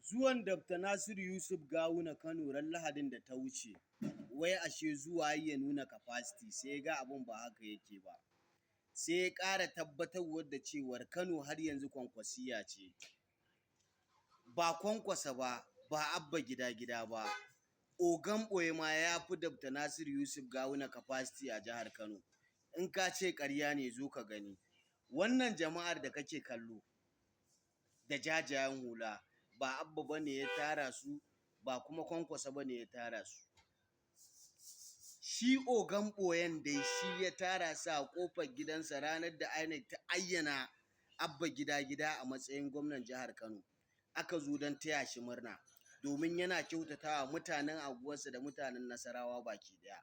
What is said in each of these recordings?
Zuwan Dr. Nasiru Yusuf Gawuna Kano ran Lahadin da ta wuce, wai ashe zuwa ya nuna capacity, sai ya ga abin ba haka yake ba. Sai ya ƙara tabbatarwa da cewar Kano har yanzu Kwankwasiyya ce. Ba Kwankwaso ba, ba Abba Gida Gida ba. Ogan ɓoye ma ya fi Dr. Nasiru Yusuf Gawuna capacity a jihar Kano. In ka ce ƙarya ne, zo ka gani. Wannan jama'ar da kake kallo da jajayen hula, ba Abba ba ne ya tara su, ba kuma Kwankwaso ba ne ya tara su. Shi ogan ɓoyen dai shi ya tara su a ƙofar gidansa ranar da INEC ta ayyana Abba Gida Gida a matsayin gwamnan jihar Kano. Aka zo don taya shi murna domin yana kyautatawa mutanen anguwarsa da mutanen Nasarawa baki ɗaya.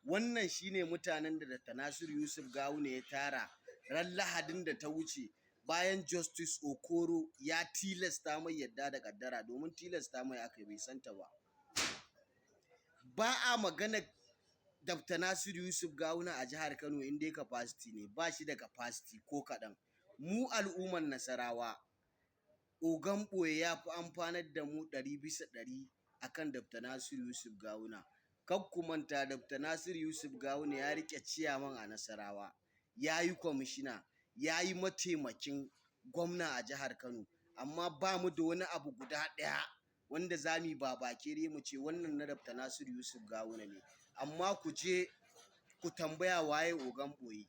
Wannan shine mutanen da Dr. Nasiru Yusuf Gawuna ya tara ran Lahadin da ta wuce bayan Justice Okoro ya tilasta mai yadda da kaddara, domin tilasta mai aka, bai santa ba. Ba a magana Dr. Nasiru Yusuf Gawuna a jihar Kano in dai capacity ne, ba shi da capacity ko kaɗan. Mu al'ummar Nasarawa, Ogan ɓoye ya fi amfanar da mu 100% a kan Dr. Nasiru Yusuf Gawuna. Kar ku manta, Dr. Nasiru Yusuf Gawuna ya riƙe ciyaman a Nasarawa, ya yi kwamishina, ya yi mataimakin gwamna a jihar Kano, amma ba mu da wani abu guda ɗaya wanda za mu yi babakere mu ce wannan na Dr. Nasiru Yusuf Gawuna ne. Amma ku je ku tambaya waye Ogan ɓoye.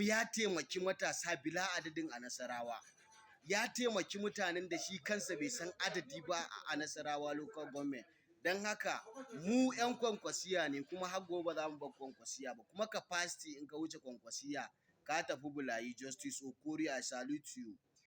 Ya taimaki matasa bila adadin a Nasarawa. Ya taimaki mutanen da shi kansa bai san adadi ba a Nasarawa Local Government. Don haka mu 'yan Kwankwasiya ne, kuma har gobe ba za mu bar Kwankwasiya ba. Kuma capacity, in ka wuce Kwankwasiya ka tafi bulayi. Justice Okoro, I salute you.